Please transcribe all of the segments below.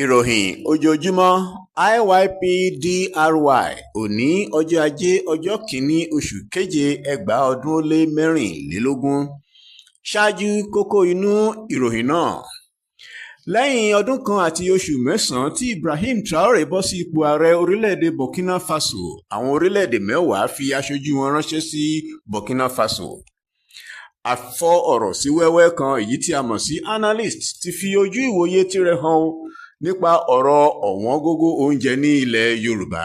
Ìròyìn ojoojúmọ́ IYPDRY òní ọjọ́ Ajé, ọjọ́ kìíní oṣù keje ẹgbàá ọdún ó lé mẹ́rìnlélógún. Ṣáájú, kókó inú ìròyìn náà. Lẹ́yìn ọdún kan àti oṣù mẹ́sàn-án tí Ibrahim Traoré bọ́ sí ipò ààrẹ orílẹ̀-èdè Burkina Faso, àwọn orílẹ̀-èdè 10 fi aṣojú wọn ránṣẹ́ sí Burkina Faso. Afọ́ ọ̀rọ̀ sí wẹ́wẹ́ kan èyí tí a mọ̀ sí analyst ti fi ojú ìwòye tirẹ̀ hàn o nípa ọ̀rọ̀ ọ̀wọ́n gógó oúnjẹ ní ilẹ̀ Yorùbá.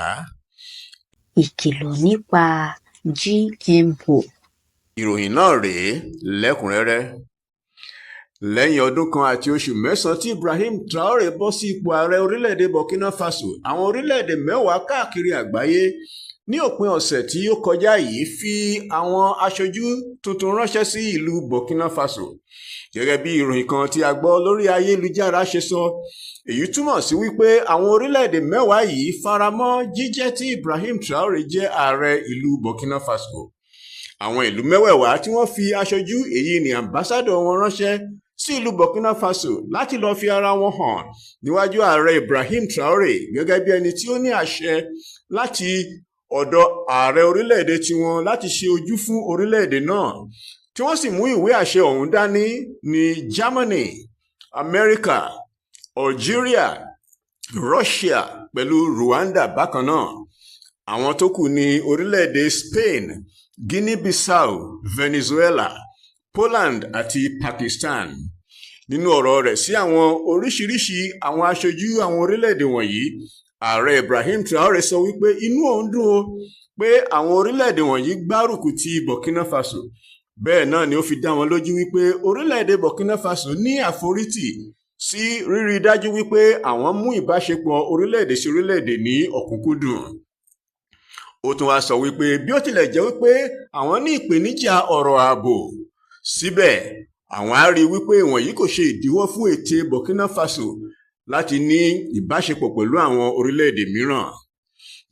Ìkìlọ̀ nípa GMO. Ìròyìn náà rèé lẹ́kùnrẹ́rẹ́. Lẹ́yìn ọdún kan àti oṣù mẹ́sàn-án tí Ibrahim Traoré bọ́ sí ipò ààrẹ orílẹ̀-èdè Burkina Faso, àwọn orílẹ̀-èdè 10 káàkiri àgbáyé ní òpin ọ̀sẹ̀ tí ó kọjá yìí fi àwọn aṣojú tuntun ránṣẹ́ sí ìlú Burkina Faso. Gẹ́gẹ́ bí ìròyìn kan tí a gbọ́ lórí ayélujára ṣe sọ, èyí túmọ̀ sí wípé àwọn orílẹ̀-èdè 10 yìí faramọ́ jíjẹ́ tí Ibrahim Traoré jẹ́ ààrẹ ìlú Burkina Faso. Àwọn ìlú mẹ́wẹ̀ẹ̀wá tí wọ́n fi aṣojú, èyí ni ambassadọ̀ wọn, ránṣẹ́ sí ìlú Burkina Faso láti lọ́ọ́ fi ara wọn hàn níwájú ààrẹ Ibrahim Traoré gẹ́gẹ́ bí ẹni tí ó ní àṣẹ láti ọ̀dọ̀ ààrẹ orílẹ̀-èdè tiwọn láti ṣe ojú fún orílẹ̀-èdè náà, tí wọ́n sì mú ìwé àṣẹ ọ̀hún dání ní Germany, America, Algeria, Russia pẹ̀lú Rwanda bákan náà. Àwọn tó kù ní orílẹ̀-èdè Spain, Guinea-Bissau, Venezuela, Poland àti Pakistan. Nínú ọ̀rọ̀ rẹ̀ sí àwọn oríṣiríṣi àwọn aṣojú àwọn orílẹ̀-èdè wọ̀nyí, ààrẹ Ibrahim Traoré sọ wípé inú òun dùn ó pé àwọn orílẹ̀-èdè wọ̀nyí gbárùkù ti Burkina Faso. Bẹ́ẹ̀ náà ni ó fi dá wọn lójú wípé orílẹ̀-èdè Burkina Faso ní àforítì sí rírí dájú wípé àwọn mú ìbáṣepọ̀ orílẹ̀-èdè sí orílẹ̀-èdè ní ọ̀kúnkúndùn. Ó tún wá sọ wípé bí ó tilẹ̀ jẹ́ wípé àwọn ní ìpèníjà ọ̀rọ̀ ààbò, síbẹ̀ àwọn á rí wípé ìwọ̀nyí kò ṣe ìdíwọ́ fún ète Burkina Faso láti ní ìbáṣepọ̀ pẹ̀lú àwọn orílẹ̀-èdè mìíràn.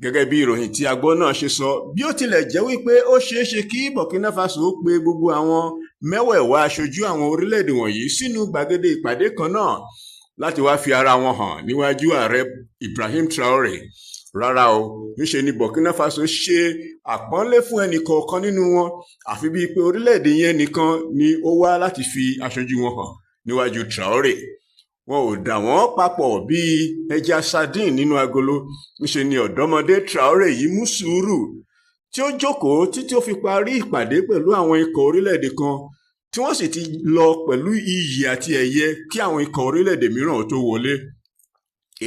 Gẹ́gẹ́ bí ìròyìn tí a gbọ́ náà ṣe sọ, bí ó tilẹ̀ jẹ́ wípé ó ṣeé ṣe kí Burkina Faso pe gbogbo àwọn mẹ́wẹ̀ẹ̀wá aṣojú àwọn orílẹ̀-èdè wọ̀nyí sínú gbàgede ìpàdé kan náà láti wá fi ara wọn hàn níwájú ààrẹ Ibrahim Traoré, rárá o, níṣe ni Burkina Faso ṣe àpọ́nlé fún ẹnì kọ̀ọ̀kan nínú wọn, àfi bíi pé orílẹ̀-èdè yẹn nìkan ni ó wá láti fi aṣojú wọn hàn níwájú Traoré. Wọn ò dà wọ́n papọ̀ bíi ẹja sardine nínú agolo. Níṣe ni ọ̀dọ́mọdé Traoré yìí mú sùúrù tí ó jókòó títí ó fi parí ìpàdé pẹ̀lú àwọn ikọ̀ orílẹ̀-èdè kan, tí wọ́n sì ti lọ pẹ̀lú iyì àti ẹ̀yẹ kí àwọn ikọ̀ orílẹ̀-èdè mìíràn tó wọlé.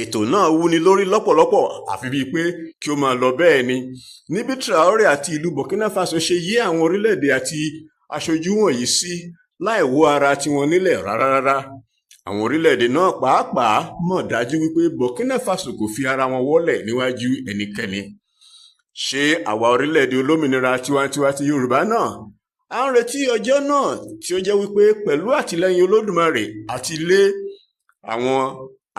Ètò náà wúni lórí lọ́pọ̀lọpọ̀, àfi bíi pé kí ó máa lọ bẹ́ẹ̀ ni. Níbi Traoré àti ìlú Burkina Faso ṣe yí àwọn orílẹ̀-èdè àti aṣojú wọ̀nyí sí láì wó ara tiwọn nílẹ̀ rárá rárá. Àwọn orílẹ̀-èdè náà pàápàá mọ̀ dájú wípé Burkina Faso kò fi ara wọn wọ́lẹ̀ níwájú ẹnikẹ́ni. Ṣé àwa orílẹ̀-èdè olómìnira tiwantiwa ti Yorùbá náà à ń retí ọjọ́ náà tí ó jẹ́ wípé pẹ̀lú àtìlẹ́yìn Olódùmarè àti lé àwọn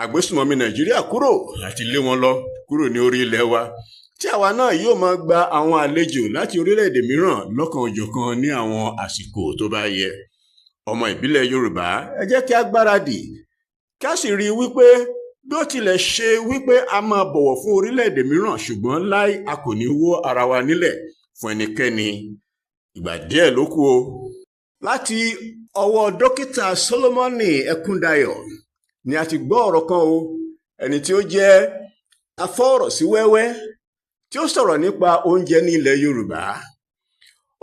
agbésùmọ̀mí Nàìjíríà kúrò àti lé wọn lọ kúrò ní orí ilẹ̀ wa, tí àwa náà yóò máa gba àwọn àlejò láti orílẹ̀-èdè mìíràn lọ́kan òjọ̀kan ní àwọn àsìkò tó bá yẹ? Ọmọ ìbílẹ̀ Yorùbá, ẹ jẹ́ kí a gbáradì, kí a sì rí i wípé bí ó tilẹ̀ ṣe wípé a máa bọ̀wọ̀ fún orílẹ̀-èdè mìíràn, ṣùgbọ́n láì a kò ní wó ara wa nílẹ̀ fún ẹnikẹ́ni. Ìgbà díẹ̀ ló kù o. Láti ọwọ́ dókítà Solomoni Ẹkúndayọ̀ ni a ti gbọ́ ọ̀rọ̀ kan o, ẹni tí ó jẹ́ afọ́rọ̀ sí wẹ́wẹ́ tí ó sọ̀rọ̀ nípa oúnjẹ ní ilẹ̀ Yorùbá.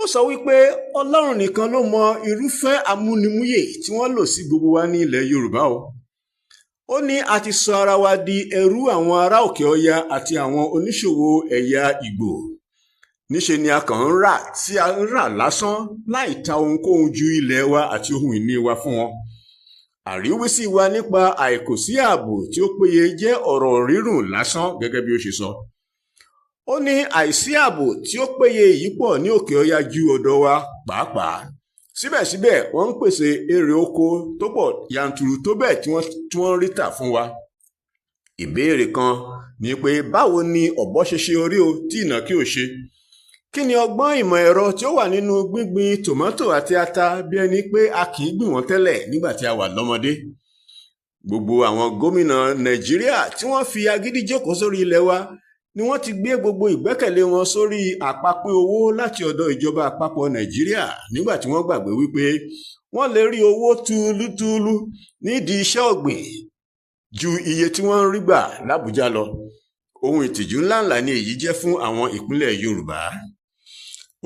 Ó sọ wípé Ọlọ́run nìkan ló mọ irúfẹ́ amúnimúyè tí wọ́n lò sí gbogbo wa ní ilẹ̀ Yorùbá o. Ó ní a ti sọ ara wa di ẹrú àwọn ará òkè ọya àti àwọn oníṣòwò ẹ̀yà Ìgbò. Níṣe ni a kàn ń rà tí a ń rà lásán láì ta ohunkóhun ju ilẹ̀ wa àti ohun ìní wa fún wọn. Àríwísí wa nípa àìkòsí ààbò tí ó péye jẹ́ ọ̀rọ̀ rírùn lásán, gẹ́gẹ́ bí ó ṣe sọ. Ó ní àìsí ààbò tí ó péye yìí pọ̀ ní òkè ọya ju ọ̀dọ̀ wa pàápàá. Síbẹ̀síbẹ̀, wọ́n ń pèsè èrè oko tó pọ̀ yanturu tó bẹ́ẹ̀ tí wọ́n ń rí tà fún wa. Ìbéèrè kan ni pé, báwo ni ọ̀bọ ṣe ṣe orí o tí ìnàkí ò ṣe? Kí ni ọgbọ́n ìmọ̀ ẹ̀rọ tí ó wà nínú gbíngbin tòmátò àti ata bí ẹni pé a kì í gbìn wọ́n tẹ́lẹ̀ nígbà tí a wà lọ́mọdé? Gbogbo àwọn gómìnà Nàìjíríà tí wọ́n fi agídí jókòó sórí ilẹ̀ wa ni wọ́n ti gbé gbogbo ìgbẹ́kẹ̀lé wọn sórí àpapín owó láti ọ̀dọ̀ ìjọba àpapọ̀ Nàìjíríà nígbà tí wọ́n gbàgbé wípé wọ́n lè rí owó túlútúlú nídìí iṣẹ́ ọ̀gbìn ju iye tí wọ́n ń rí gbà l'Ábùjá lọ. Ohun ìtìjú ńláǹlà ni èyí jẹ́ fún àwọn ìpínlẹ̀ Yorùbá.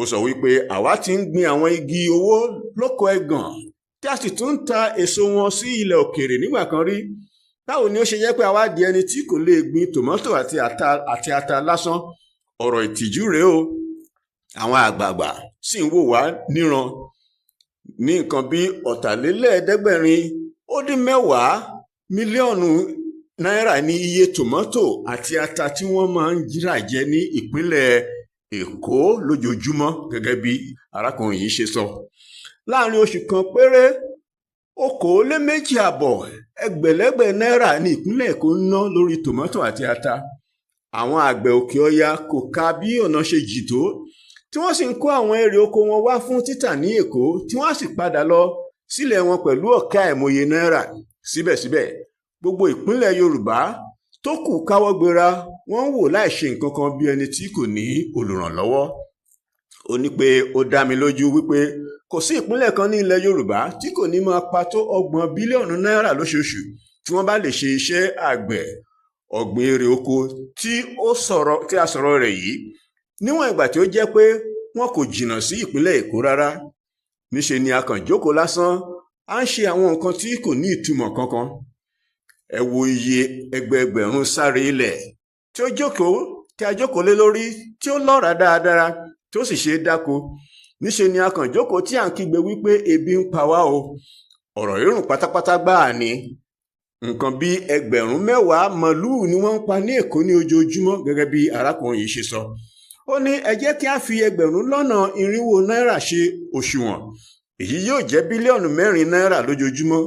Ó sọ wípé àwa ti ń gbin àwọn igi owó lóko ẹ̀gàn tí a sì tún ń ta èso wọn sí ilẹ̀ òkèèrè nígbà kan rí. Báwo ni ó ṣe jẹ́ pé àwa di ẹni tí kò lè gbin tòmátò àti ata lásán? Ọ̀rọ̀ ìtìjú rèé o. Àwọn àgbààgbà sì ń wò wá níran. Ní nǹkan bí 770 mílíọ̀nù náírà ní iye tòmátò àti ata tí wọ́n máa ń rà jẹ ní ìpínlẹ̀ Èkó lójoojúmọ́, gẹ́gẹ́ bí arákùnrin yìí ṣe sọ. Láàrin oṣù kan péré, 2.5 ẹgbẹ̀lẹ́gbẹ̀ náírà ní ìpínlẹ̀ Èkó ń ná lórí tòmátò àti ata. Àwọn àgbẹ̀ òkè ọya kò ka bí ọ̀nà ṣe jì tó, tí wọ́n sì ń kó àwọn èrè oko wọn wá fún títà ní Èkó, tí wọ́n á sì padà lọ sílẹ̀ wọn pẹ̀lú ọ̀kẹ́ àìmọye náírà. Síbẹ̀síbẹ̀, gbogbo ìpínlẹ̀ Yorùbá tó kù káwọ́ gbéra, wọ́n ń wò láì ṣe nǹkan kan bí ẹni tí kò ní olùrànlọ́wọ́. Ó ní pé ó dá mi lójú wípé kò sí ìpínlẹ̀ kan ní ilẹ̀ Yorùbá tí kò ní máa pa tó 30 bílíọ̀nù náírà lóṣooṣù tí wọ́n bá lè ṣe iṣẹ́ àgbẹ̀ ọ̀gbìn èrè oko tí a sọ̀rọ̀ rẹ̀ yìí, níwọ̀n ìgbà tí ó jẹ́ pé wọn kò jìnnà sí ìpínlẹ̀ Èkó rárá. Níṣe ni a kàn jókòó lásán, à ń ṣe àwọn nǹkan tí kò ní ìtumọ̀ kankan. Ẹ wo iye ẹgbẹẹgbẹ̀rún sáré ilẹ̀ tí a jókòó lé lórí tí ó lọ́ràá dáadáa tí ó sì ṣe é dáko. Níṣe ni a kàn jókòó tí à ń kígbe wípé ebi ń pa wá o. Ọ̀rọ̀ rírùn pátápátá gbáà ni. Nǹkan bí 10,000 màlúù ni wọ́n ń pa ní Èkó ní ojoojúmọ́, gẹ́gẹ́ bí arákùnrin yìí ṣe sọ. Ó ní ẹ jẹ́ kí a fi 400,000 náírà ṣe òṣùwọ̀n. Èyí yóò jẹ́ bílíọ̀nù 4 náírà lójoojúmọ́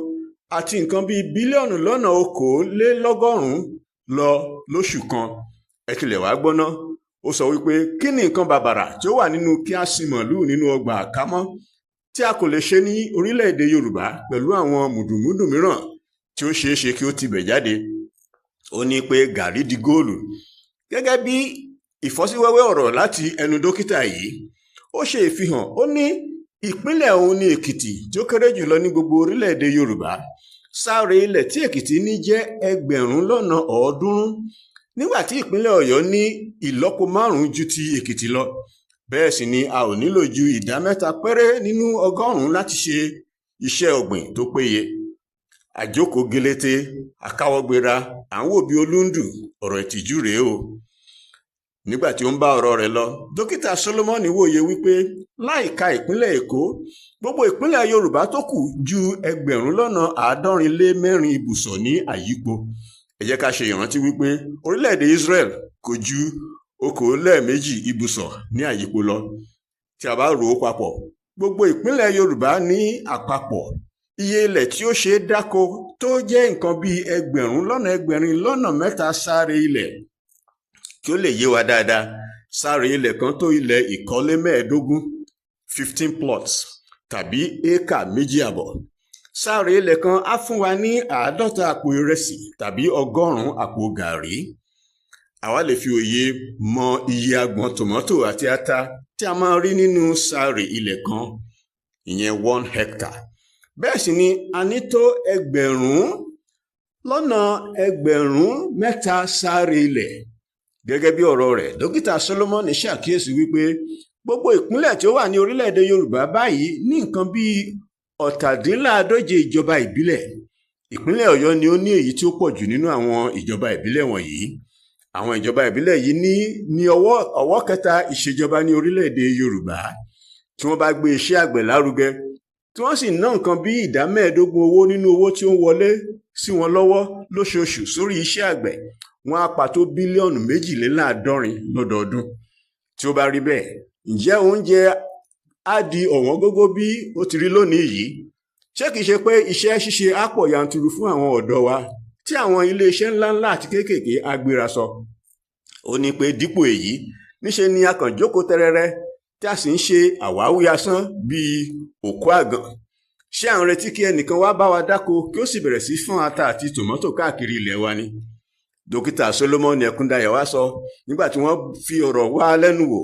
àti nǹkan bí bílíọ̀nù 192 lọ lóṣù kan. Ẹ tilẹ̀ wá gbọ́ná. Ó sọ wípé kí ni nǹkan bàbàrà tí ó wà nínú kí a sin màlúù nínú ọgbà àkámọ́ tí a kò lè ṣe ní orílẹ̀-èdè Yorùbá pẹ̀lú àwọn mùdùmúdù mìíràn tí ó ṣeé ṣe kí ó tibẹ̀ jáde. Ó ní pé gàrí di góòlù. Gẹ́gẹ́ bí ìfọ́síwẹ́wẹ́ ọ̀rọ̀ láti ẹnu dókítà yìí, ó ṣe ìfihàn. Ó ní ìpínlẹ̀ òun ní Èkìtì tí ó kéré jùlọ ní gbogbo orílẹ̀-èdè Yorùbá. Sáré ilẹ̀ tí Èkìtì ní jẹ́ 300,000, nígbà tí ìpínlẹ̀ Ọ̀yọ́ ní ìlọ́po 5 ju ti Èkìtì lọ. Bẹ́ẹ̀ sì ni a ò nílò ju 3% péré nínú 100 láti ṣe iṣẹ́ ọ̀gbìn tó péye. Àjókòó gelete, àkáwọ́gbéra, à ń wò bí olúndù, ọ̀rọ̀ ìtìjú rèé o. Nígbà tí ó ń bá ọ̀rọ̀ rẹ̀ lọ, dókítà Solomoni wòye wípé láìka ìpínlẹ̀ Èkó, gbogbo ìpínlẹ̀ Yorùbá tó kù ju 74,000 ibùsọ̀ ní àyípo. Ẹ jẹ́ ká ṣe ìrántí wípé orílẹ̀-èdè Israel kò ju 22 ibùsọ̀ ní àyípo lọ. Tí a bá rò ó papọ̀, gbogbo ìpínlẹ̀ Yorùbá ní àpapọ̀ iye ilẹ̀ tí ó ṣe é dáko tó jẹ́ nǹkan bí 603,000 sáré ilẹ̀. Kí ó lè yé wa dáadáa, sáré ilẹ̀ kan tó ilẹ̀ ìkọ́lé 15, 15 plots tàbí éékà 2.5. Sáré ilẹ̀ kan á fún wa ní 50 àpò ìrẹsì tàbí 100 àpò gàrí. Àwa lè fi òye mọ iye agbọ̀n tòmátò àti ata tí a máa rí nínú sáré ilẹ̀ kan, ìyẹn 1 hectare. Bẹ́ẹ̀ sì ni a ní tó 3,000,000 sáré ilẹ̀. Gẹ́gẹ́ bí ọ̀rọ̀ rẹ̀, dókítà Solomoni ṣàkíyèsí wípé gbogbo ìpínlẹ̀ tí ó wà ní orílẹ̀-èdè Yorùbá báyìí ní nǹkan bí 47 ìjọba ìbílẹ̀. Ìpínlẹ̀ Ọ̀yọ́ ni ó ní èyí tí ó pọ̀ jù nínú àwọn ìjọba ìbílẹ̀ wọ̀nyí. Àwọn ìjọba ìbílẹ̀ yìí ní ọwọ́ kẹta ìṣèjọba ní orílẹ̀-èdè Yorùbá. Tí wọ́n bá gbé iṣẹ́ àgbẹ̀ lárugẹ, tí wọ́n sì ná nǹkan bí 15% owó nínú owó tí ó ń wọlé sí wọn lọ́wọ́ lóṣooṣù sórí iṣẹ́ àgbẹ̀, wọ́n á pa tó bílíọ̀nù 72 lọ́dọọdún. Tí ó bá rí bẹ́ẹ̀, ǹjẹ́ oúnjẹ á di ọ̀wọ́n gógó bí ó ti rí lónìí yìí? Ṣé kìí ṣe pé iṣẹ́ ṣíṣe á pọ̀ yanturu fún àwọn ọ̀dọ́ wa tí àwọn iléeṣẹ́ ńláńlá àti kéékèèké á gbéra sọ? Ó ní pé dípò èyí, níṣe ni a kàn jókòó tẹrẹrẹ tí a sì ń ṣe àwáwí asán bíi òkú àgàn. Ṣé à ń retí kí ẹnìkan wá bá wa dáko kí ó sì bẹ̀rẹ̀ sí fọ́n ata àti tòmátò káàkiri ilẹ̀ wa ni? Dókítà Solomon Ẹkúndayọ̀ wá sọ nígbà tí wọ́n fi ọ̀rọ̀ wá lẹ́nu wò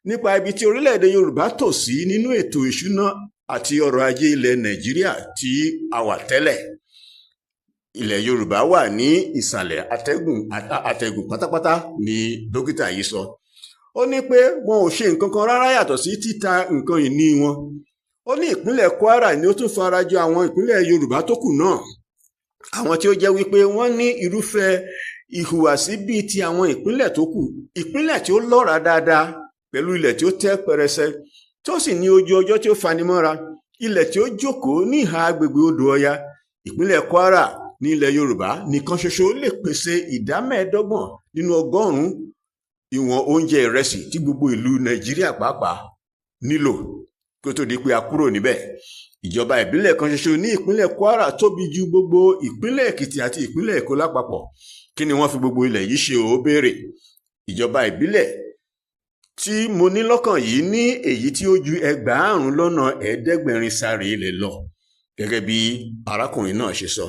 nípa ibi tí orílẹ̀-èdè Yorùbá tò sí nínú ètò ìṣúná àti ọrọ̀ ajé ilẹ̀ Nàìjíríà tí a wà tẹ́lẹ̀. Ilẹ̀ Yorùbá wà ní ìsàlẹ̀ àtẹ̀gùn pátápátá ni dókítà yìí sọ. Ó ní pé wọn ò ṣe nǹkan kan rárá yàtọ̀ sí títa nǹkan ìní wọn. Ó ní ìpínlẹ̀ Kwara ni ó tún farajọ àwọn ìpínlẹ̀ Yorùbá tó kù náà, àwọn tí ó jẹ́ wípé wọ́n ní irúfẹ́ ìhùwàsí bíi ti àwọn ìpínlẹ̀ tó kù, ìpínlẹ̀ tí ó lọ́ràá dáadáa pẹ̀lú ilẹ̀ tí ó tẹ́ pẹrẹsẹ tí ó sì ní ojú ọjọ́ tí ó fanimọ́ra, ilẹ̀ tí ó jókòó ní ìhà agbègbè odò Ọya. Ìpínlẹ̀ Kwara ní ilẹ̀ Yorùbá nìkan ṣoṣo lè pèsè 25% nínú ọgọ́rùn-ún ìwọ̀n oúnjẹ ìrẹsì tí gbogbo ìlú Nàìjíríà pàápàá nílò kí ó tó di pé a kúrò níbẹ̀. Ìjọba ìbílẹ̀ kan ṣoṣo ní ìpínlẹ̀ Kwara tóbi ju gbogbo ìpínlẹ̀ Èkìtì àti ìpínlẹ̀ Èkó lápapọ̀. Kí ni wọ́n fi gbogbo ilẹ̀ yìí ṣe? Ó béèrè. Ìjọba ìbílẹ̀ tí mo ní lọ́kàn yìí ní èyí tí ó ju 7,700 sáré ilẹ̀ lọ, gẹ́gẹ́ bí arákùnrin náà ṣe sọ.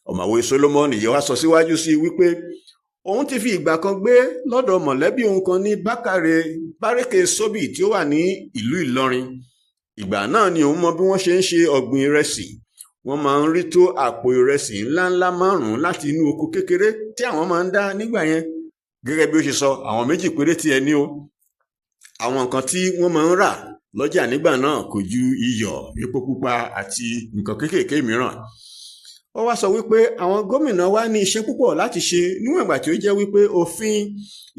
Ọ̀mọ̀wé Solomon yìí wá sọ síwájú sí wípé òun ti fi ìgbà kan gbé lọ́dọ̀ mọ̀lẹ́bí òun kan ní Bárékè Sóbì tí ó wà ní ìlú Ìlọrin. Ìgbà náà ni òun mọ bí wọ́n ṣe ń ṣe ọ̀gbìn ìrẹsì. Wọ́n máa ń rí tó àpò ìrẹsì ńláńlá 5 láti inú oko kékeré tí àwọn máa ń dá nígbà yẹn. Gẹ́gẹ́ bí ó ṣe sọ, àwọn méjì péré tí ẹ ní o. Àwọn nǹkan tí wọ́n máa ń rà lọ́jà nígbà náà kò ju iyọ̀, epo pupa àti nǹkan kéékèèké mìíràn. Ó wá sọ wípé àwọn gómìnà wa ní iṣẹ́ púpọ̀ láti ṣe níwọ̀n ìgbà tí ó jẹ́ wípé òfin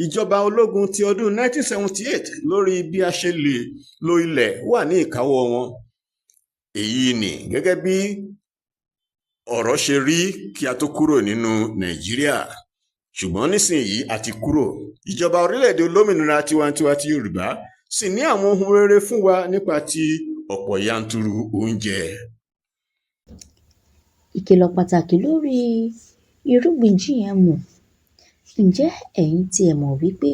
ìjọba ológun ti ọdún 1978 lórí bí a ṣe lè lo ilẹ̀ wà ní ìkáwọ́ wọn. Èyí ni gẹ́gẹ́ bí ọ̀rọ̀ ṣe rí kí a tó kúrò nínú Nàìjíríà. Ṣùgbọ́n nísìnyí a ti kúrò. Ìjọba orílẹ̀-èdè olómìnira tiwantiwa ti Yorùbá sì ní àwọn ohun rere fún wa nípa ti ọ̀pọ̀ yanturu oúnjẹ. Ìkìlọ̀ pàtàkì lórí irúgbìn GMO. Ǹjẹ́ ẹ̀yin tí ẹ mọ̀ wípé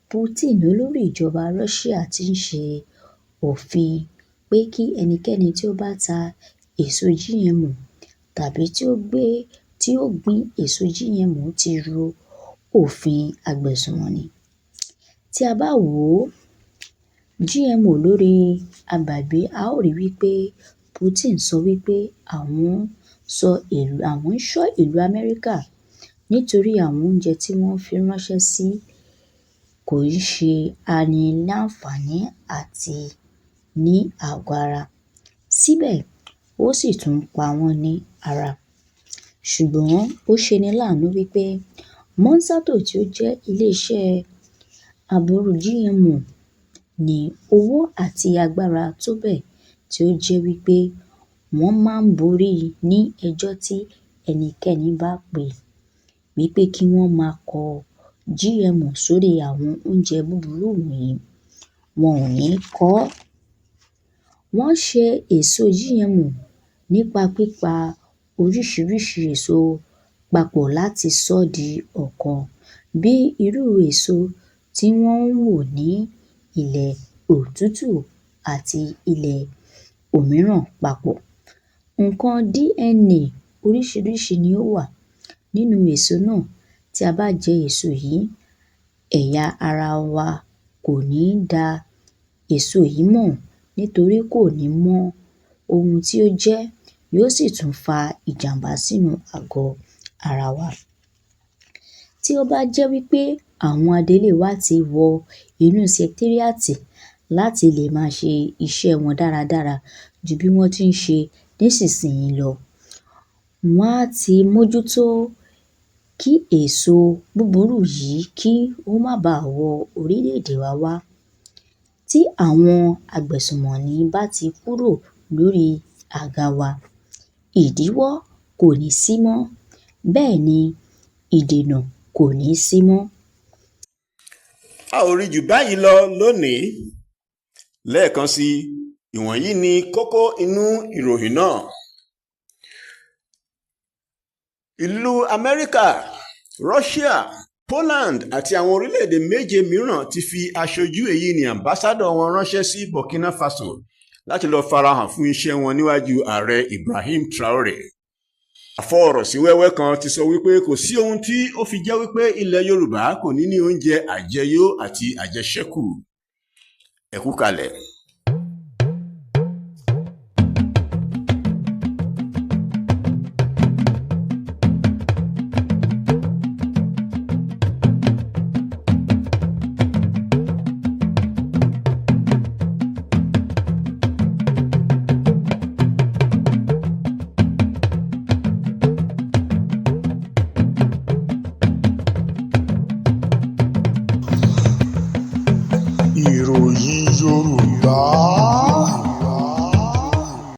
Putin, olórí ìjọba Russia, ti ń ṣe òfin pé kí ẹnikẹ́ni tí ó bá ta èso GMO tàbí tí ó gbin èso GMO ti ru òfin agbẹ̀sùnmọ̀ni? Tí a bá wò ó, GMO lórí agbàgbé, a ó rí wípé Putin sọ wípé àwọn ń ṣọ́ ìlú Amẹ́ríkà nítorí àwọn oúnjẹ tí wọ́n fi ránṣẹ́ sí kò ń ṣe ani-láǹfààní àti ní àgọ́ ara. Síbẹ̀, ó sì tún pa wọ́n ní ara. Ṣùgbọ́n ó ṣeni láàánú wípé Monsanto, tí ó jẹ́ ilé-iṣẹ́ aburú GMO, ní owó àti agbára tó bẹ́ẹ̀ tí ó jẹ́ wípé wọ́n máa ń borí ní ẹjọ́ tí ẹnikẹ́ni bá pè wípé kí wọ́n má kọ GMO sórí àwọn oúnjẹ búburú wọ̀nyí, wọn ò ní kọ ọ́. Wọ́n ṣe èso GMO nípa pípa oríṣiríṣi èso papọ̀ láti sọ́ di ọ̀kan, bí irú èso tí wọ́n ń wò ní ilẹ̀ òtútù àti ilẹ̀ òmíràn papọ̀. Nǹkan DNA oríṣiríṣi ni ó wà nínú èso náà. Tí a bá jẹ èso yìí, ẹ̀yà ara wa kò ní dá èso yìí mọ̀ nítorí kò ní mọ ohun tí ó jẹ́, yóò sì tún fa ìjàmbá sínú àgọ́ ara wa. Tí ó bá jẹ́ wípé àwọn adelé wa ti wọ inú secretariat láti lè máa ṣe iṣẹ́ wọn dáradára ju bí wọ́n ti ń ṣe nísinsìnyí lọ, wọ́n á ti mójútó kí èso búburú yìí kí ó má baà wọ orílẹ̀-èdè wa wá. Tí àwọn agbẹ̀sùnmọ̀mí bá ti kúrò lórí àga wa, ìdíwọ́ kò ní sí mọ́, bẹ́ẹ̀ ni ìdènà kò ní sí mọ́. A ò rí jù báyìí lọ lónìí. Lẹ́ẹ̀kan sí, ìwọ̀nyí ni kókó inú ìròyìn náà. Ìlú Amẹ́ríkà, Russia, Poland àti àwọn orílẹ̀-èdè méje mìíràn ti fi aṣojú, èyí ni ambassadọ̀ wọn, ránṣẹ́ sí Burkina Faso. láti lọ farahàn fún iṣẹ́ wọn níwájú ààrẹ Ibrahim Traore. Àfọ̀rọ̀síwẹ́wẹ́ kan ti sọ wípé kò sí ohun tí ó fi jẹ́ wípé ilẹ̀ Yorùbá kò ní ní oúnjẹ àjẹyó àti àjẹṣẹ́kù. Ẹ kú kalẹ̀.